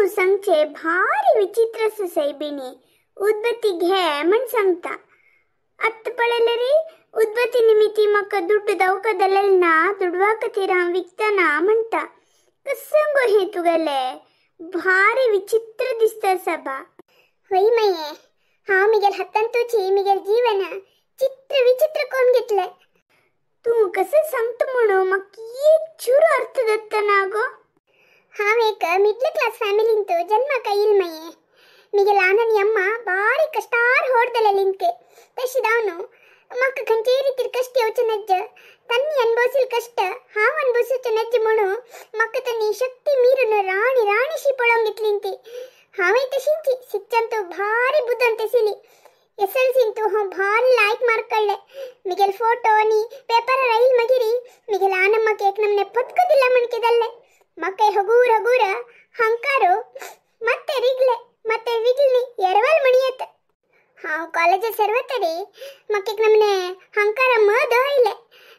तूं सांगचे भारी विचित्र आसा सायबिणी. उदबत्ती घे म्हण सांगता. आत्तां पळयलें रे उदबत्ती निमित्ती म्हाका दुड्ड दावका दलेल ना, दुडवा खातीर हांव विकतना म्हणटा. कसं गो हें तुगेलें भारी विचित्र दिसता साबा. हय मये, हांव मिगेल हातान तुजी मिगेल जीवन चित्र विचित्र कोण घेतले. तूं कसं सांगता म्हणून म्हाका एक चूर अर्थ जाता ना गो. हांव एक मिडल क्लास फ्यामिलींत जन्माक आयल मये. मिगेल आननी अम्मा भारी कष्टार होडदले लिंके. तशी दावनु म्हाका खंयचे रितीर कष्ट येवचे नज्ज, तन्नी अनुभवसील कष्ट हांव अनुभवसूचे नज्ज म्हणून म्हाका तन्नी शक्ती मीरून राणी राणीशी पळोवंक घेतली ती. हांवें तशींची शिक्षण भारी बुद्दंत आशिल्ली. एस एल सींतू हांव भारी लायक मार्क काडले. मिगेल फोटो आनी पेपरार आयल मागीर मिगेल आनम्माक एक नमने पत्क दिला म्हणके जाल्लें. म्हाका हगूर हगूर हंकारो ಮತ್ತೆ रिगले ಮತ್ತೆ विगली ಎರವಲ್ मणियत. हांव कॉलेज सर्वतरी म्हाका एक नमने हंकार मद आयले.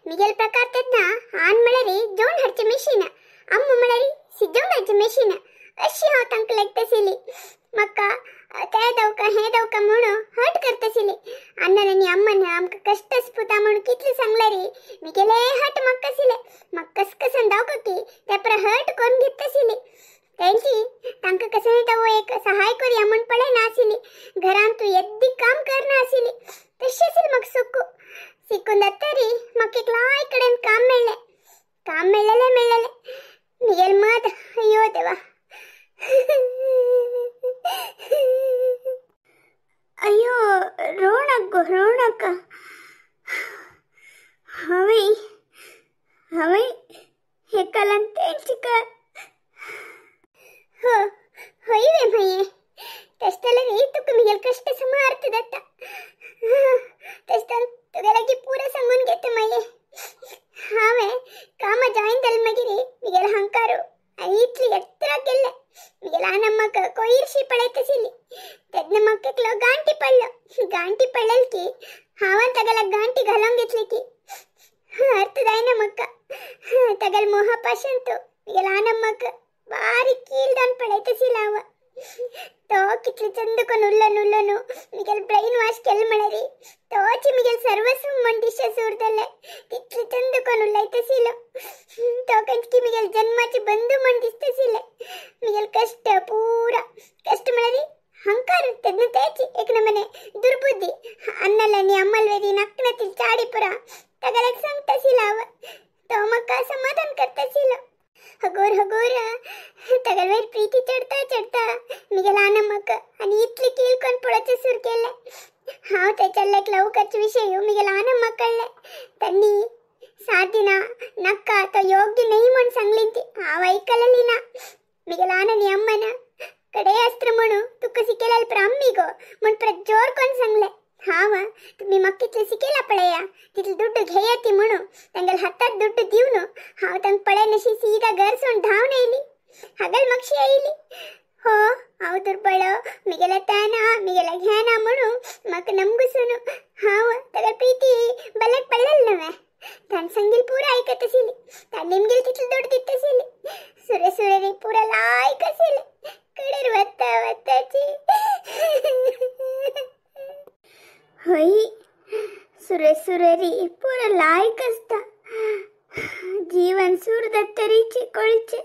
मिगेल प्रकार तेन्ना आन म्हळ्यार जेवण हाडचें मेशीन, अम्म म्हळ्यार शिजोवंक घालचें मेशीन अशी हांव तांकां लागताशिल्ली. म्हाका ते दवका हें दवका म्हणून हट करताशिल्ली. अण्णन आनी अम्मान आमकां कश्ट आसपुता म्हणून कितलें सांगल्यार मिगेले हट म्हाका आशिल्लें. म्हाका कसकसन दावका की ते पर हट कोन्न घेताशिल्ली. तेंची तांकां कशें तो एक सहाय करया म्हूण पळयनाशिल्ली. घरांत तूं येद्दी काम करनाशिल्ली. तशें आशिल्लें म्हाका सुकू. शिकून जातरी म्हाका एक लाय कडेन काम मेळ्ळें. काम मेळ्ळेलें मेळ्ळेलें मिगेल मत अय्यो देवा. अय्यो रोवनाक गो रोवनाका. हांवें हांवें हेकालान तेंची कर. हो हय रे मये, तशें जाल्यार तुका मिगेल कश्ट समा अर्थ जाता. तशें जाल्यार तुगे लागीं पुरो सांगून घेता मये. हांवें कामां जॉयन जालें मागीर मिगेल हंकारो आनी इतली एत्रा केल्लें. मिगेल आनम्माक कोयरशी पळयताशिल्ली. तेन्ना म्हाका एकलो गांठी पडलो. गांठी पडलेली की हांवें तागेल्या गांठी घालूंक घेतली की अर्थ जायना म्हाका. तागेल्या मोहा पाशान तो मिगेल आनम्माक बारीक कील दान पळयताशिल्लो हांव. तो कितले चंद कोन उल्लो उल्लो मिगेल ब्रेन वॉश केलें म्हळ्यार तोच मिगेल सर्वस्व म्हण दिशा सुरतले. तितले चंद कोन उलयताशिल्लो. तो कंचकी मिगेल जन्माचे बंधू म्हण दिसताशिल्लें. मिगेल कश्ट पुरा कश्ट म्हळ्यार हंकार तेन्ना तेची एक नमने दुर्बुद्धी अन्नल आनी अम्मल वेरी नकनतील चाडीपुरा तागेल्याक सांगताशिल्लो हांव. तो म्हाका समाधान करताशिल्लो. हगोर हगोर तगल वयर प्रीती चडता चडता मिगेल आनम्माक आनी इतली कील कोन पळोवचें सुरू केलें. हांव तेच्या लायक लव करचे विशय मिगेल आनम्माक कळ्ळें. तन्नी 7 दिना नाका तो योग्य न्हय म्हूण सांगली ती. हांव आयकलेली ना. मिगेल आननी अम्मान कडे अस्त्र म्हणून तुका शिकयलें ब्राह्मी गो म्हूण परत जोर कोण सांगलें. हांव तुमी म्हाका कितलें शिकयलां पळया, तितले दुड्ड घेया ती म्हणून तांगेल्या हातात दुड्ड दिवन हांव तांकां पळयनाशी सीधा घर सोडून धांवन आयली. हागल मागशी आयली. हो हांव दुर्बळ मिगेल्या ताना मिगेल्या घेना म्हणून म्हाका नमगुसून हांव ताका प्रीती बल्याक पडलेलें नवें. ताणें सांगील पुरो आयकत आशिल्ली. ताणें निमगेल तितले दुड्ड दिता आशिल्ली. सुरे सुरे पुरो लायक आशिल्लें. कडेर वता वताची हय सुरे सुरेरी पुरो लायक आसता. जीवन सूर दत्तरीचे कळचे.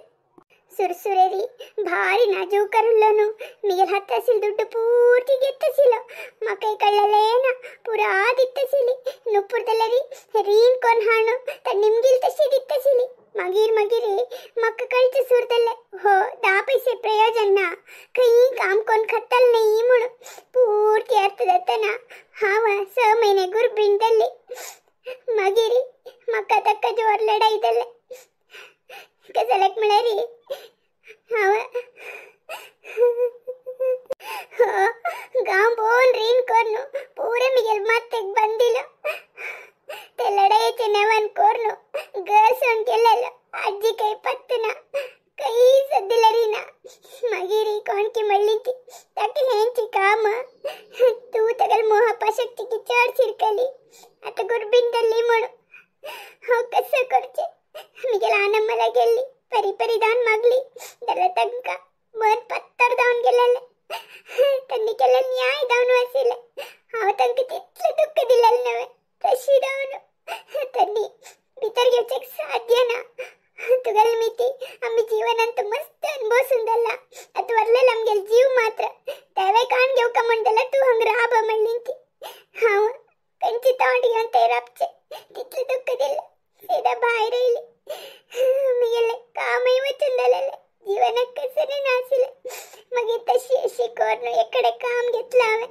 सुरसुरेरी भारी नाजूक उरलो. मिगेल हाताशिल्लो दुड्ड पूर्ती घेताशिल्लो. म्हाका कळ्ळेलें ना. पुरा दिताशिल्ली. नुपूर जाल्यार रीण कोन हाणू तर निमगेल तशी दिताशिल्ली. मागीर मागीर म्हाका कळचें सुरू जालें हो 10 पैसे प्रयोजन ना, खंय काम कोन खातल न्हय म्हणून. पूर्ती अर्थ जातना हांव 6 म्हयने गुरबीण जाल्ली. मागीर म्हाका ताका जोर लडाई जालें. कजलाक म्हळ्यार हांव गांव भोवन रीण करून पुरे मिगेल मातेक बांदिलो. ते लढायेचे नेवान करून घर सोडून गेलेलो. आजी काही पत्त ना, काही सद्दिलरी ना. मागीर कोणकी म्हणली की ताका हेंची काम तूं तागेल्या मोहा पाशक्तीकी चड शिरकली, आतां गुरबीन जाल्ली म्हणून. हांव कसं करचें? मिगेल आनम्माला गेल्ली परी परी दान मागली जाल्यार तांकां मन पत्त गेलेले तन्नी केल्ले न्याय जावन आशिल्ले हांव तांकां तितलें दुख्ख दिलेलें नव्हे तशी जावन तन्नी भितर घेवचें साध्य ना. तुगेले मिती आमी जीवनांत मस्त अनुभवसून जाल्ला आतां वरलेलो आमगेलो जीव मात्र तेवे काण घेवका म्हण जाल्यार तूं हांगा राब म्हणली ती हांव खंयची तोंड घेवन ते राबचें तितलें दुख्ख दिलें सीधा भायर येयली. मिगेलें कामय वचून जालेलें जीवनाक कसलें नाशिल्लें. मागीर तशी अशी करून एकडे काम घेतलें हांवें.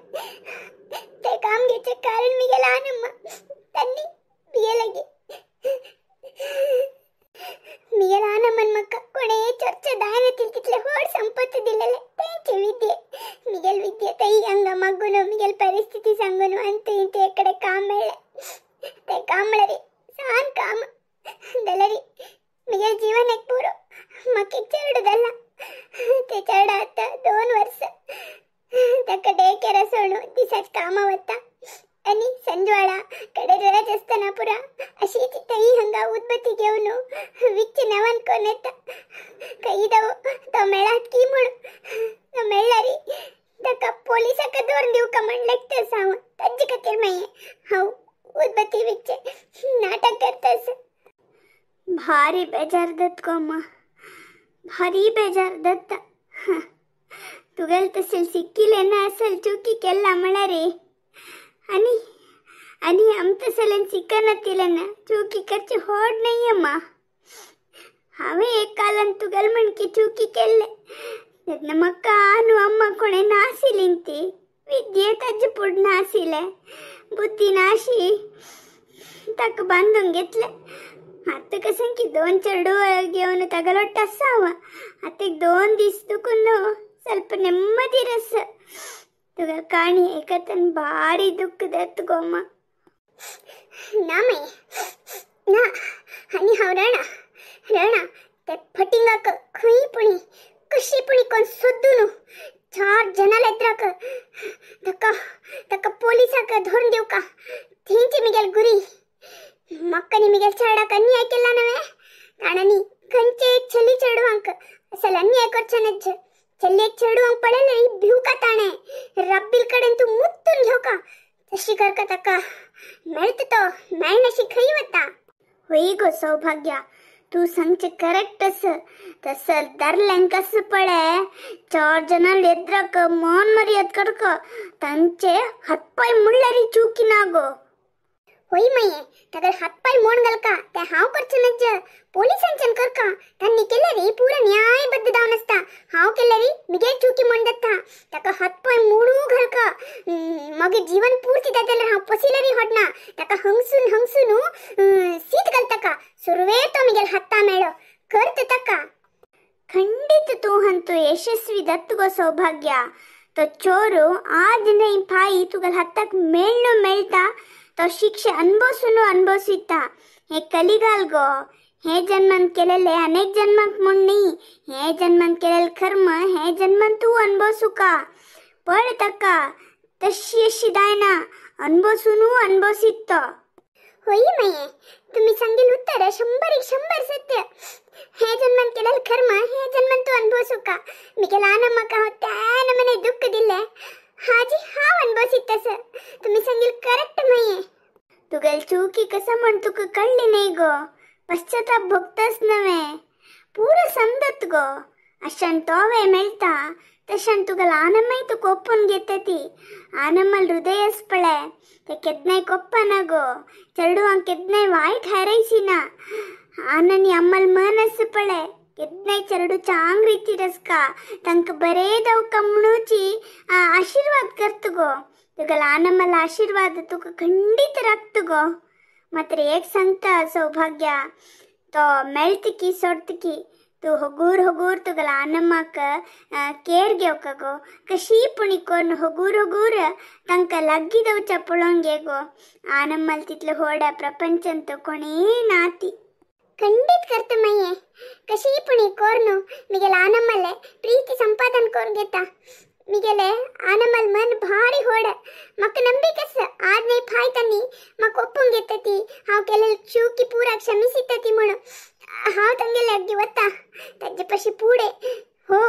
तें काम घेवचें कारण मिगेलें आनम्मा तांणी मिगेले मिगेले आनम्मान म्हाका कोणें चर्चा दायना तितलें व्हड संपत्ती दिलेलें तेंचे विद्ये मिगेल विद्ये तई हांगा मागून मिगेल परिस्थिती सांगून आनी थंय ते एकडे काम मेळ्ळें. तें काम म्हळ्यार सान काम जाल्यार मिगेल जीवन एक पुरो म्हाका एक चेडूं जाला ते चेडो आतां 2 वर्सां ताका डे केअरा सोडून दिसाच कामां वता आनी संजवाळा कडेन रज आसतना पुरा अशी ती थंय हांगा उदबत्ती घेवन विकचे नांवान कोण येता खंय तो मेळात की म्हूण तो मेळ्ळारी ताका पोलिसाक दवरून दिवका म्हण लेखता आसा हांव ताजे खातीर मागीर हांव उदबत्ती विकचे नाटक करता आसा. भारी बेजार जाता गो अम्मा, भारी बेजार जाता. तुगेले तशें शिकिल्लें ना असल चुकी केला म्हळ्यार आनी आनी आम तसल्यान शिकनातिलें ना चुकी करची होड न्हय अम्मा. हांवें एक कालान तुगेले म्हणकी चुकी केल्लें तेन्ना म्हाका आनू अम्मा कोणें नाशिल्ली ती विद्ये ताजे पूण नाशिल्लें बुद्धी नाशी ताका बांदून घेतलें. आतां कशें की 2 चेडूं घेवन तागलोट आसा हांव आतां एक 2 दीस दुखून ಸ್ವಲ್ಪ ನೆಮ್ಮದಿ ರಸ. तुगा काणी एकतन भारी दुःख जाता गो अम्मा. ना माई ना आनी हांव राणा राणा ते फटिंगाक खंय पुणी कशी पुणी कोण सोदू न्हू 4 जणां लेत्राक ताका ताका पोलिसाक धरून दिवका थंयची मिगेल गुरी म्हाका न्ही मिगेल चेडाक अन्याय केला नव्हे ताणांनी खंयचे एक चली चेडवांक असल अन्याय करचें नज्ज चल्येक चेडवांक पळयलें भिवका ताणें रब्बील कडेन तूं मुत्तून घेवका तशी करका ताका मेळटा तो मेळनाशी खंय वता. होय गो सौभाग्या तूं सांगचें करेक्ट आसा. तसर धरल्यांक कसो पळय 4 जणां लेद्राक मान मर्याद करका तांचे हातपाय म्हणल्यार चुकी ना गो. होय माये ताका हातपाय मोड घालका ते हांव करचें नज्ज पोलिसांच्यान करका तांणी केल्यार पुरा न्यायबद्ध जावन आसता हांव केल्यार मिगेल चुकी म्हण जाता ताका हातपाय मोडू घालका मागीर जीवन पूर्ती जाता जाल्यार हांव पसिल्यारय हडना ताका हंगसून हंगसून सीत घालता सुरवे तो मिगेल हाता मेळो करता ताका. ಖಂಡಿತ ತೂ ಹಂತು ಯಶಸ್ವಿ ದತ್ತುಗೋ ಸೌಭಾಗ್ಯ. तो चोರು आज नहीं फाई तुगल हत्तक मेळ्ಳು मेळता तो शिक्षೆ ಅನುಭವಿಸುನು ಅನುಭವಿಸುತ್ತಾ. हे ಕಲಿಗಾಲ್ಗೋ हे जन्मन केलेले अनेक जन्माक मुण्णी हे जन्मन केलेले कर्म हे जन्मन तू अनुभवसुका पळ तक्क तशी अशी दायना अनुभवसुनु अनुभवसित्त. होय माये तुम्ही सांगेल उत्तर 100 सत्य. हे जन्मन केलेले कर्म हे जन्मन तू अनुभवसुका मिगेल आनम्मका त्या नमने दुःख दिले हाजी हांव अनुभवसित तुम्ही सांगेल करेक्ट माये. तुगेल चुकी कसं म्हण तुका कळ्ळी नाही गो पश्चाताप भोगतस नव्हे पूरा समजत गो. अशान तोवे मेळता तशान तुगेल आनम्मय तू कोपून घेता ती आनम्मल हृदयस पळे ते केदनाय कोप्पना गो चेडवांक केदनाय वायट हारयसिना आननी अम्मल मनस पळे केदनाय चेडू चांग रीती रसका तांकां बरें दवका म्हणूची आशीर्वाद करत गो. तुगेल आनम्मल आशीर्वाद तुका खंडीत राखत गो. मात्र एक सांगता सौभाग्या तो मेळतकी सोडतकी तू होगूर होगूर तुगेल आनम्माक केर घेवका गो कशी पुणी करून होगूर होगूर तांकां लागीं दवच्या पळोवंक घे गो. आनम्मल तितले व्हड प्रपंचांत कोणेय नाती. ಖಂಡಿತ करता माये कशी पुणी कोर्नु मिगेल आनम्मले प्रीती संपादन कोरून घेता. मिगेले आनम्मल मन भारी होड म्हाका ನಂಬಿಕೆ आज नाही फाय तांणी म्हाका ओपून घेता ती हांव केलेली चुकी पुरा क्षमिसिता ती म्हणून हांव तांगेले लागीं वता ताजे पशी पुढे हो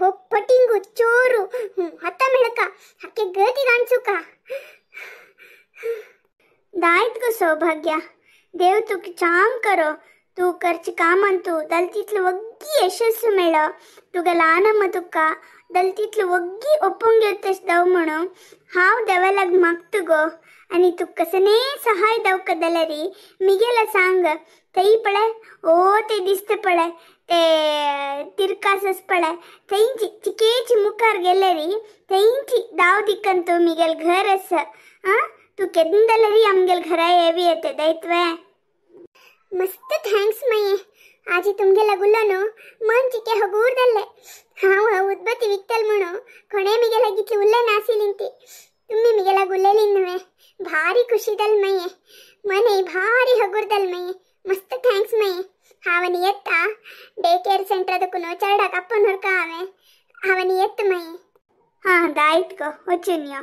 हो फटिंगू चोर सौभाग्य देव तुका चांग करो तूं करचे कामान तूं दल तितलो वग्गी यशस्सु मेळो तुगे ल्हान तुका दल तितलो वग्गी ओपून घेत तशें दाव म्हणून हांव देवालाग मागता गो आनी तुका कसने सहाय दावका जाल्यार मिगेला सांग थंय पळय ओ ते दिसता पळय ते तिरकास पळय थंयची चिकेची मुखार गेल्यार थंयची दाव दिक्कन तूं मिगेल घर आसा आं तूं केन्ना जाल्यार आमगेल घरा येवी येते दैत्वे. मस्त thanks मये आजी तुमगेला गुल्लो मन चिके हगूर जाल्ले हांव उदबत्ती विकतल म्हणून कोणे मिगेला गितली उल्ले नासिलीन ती तुम्ही मिगेला गुल्लेली न्हय भारी खुशी जाल मये मने भारी हगूर जाल मये. मस्त thanks मये. हांव येता डे केअर सेंटर चेरडाक आपोवन व्हरका हांवें हांव येता मये. हां दायत गो वचून यो.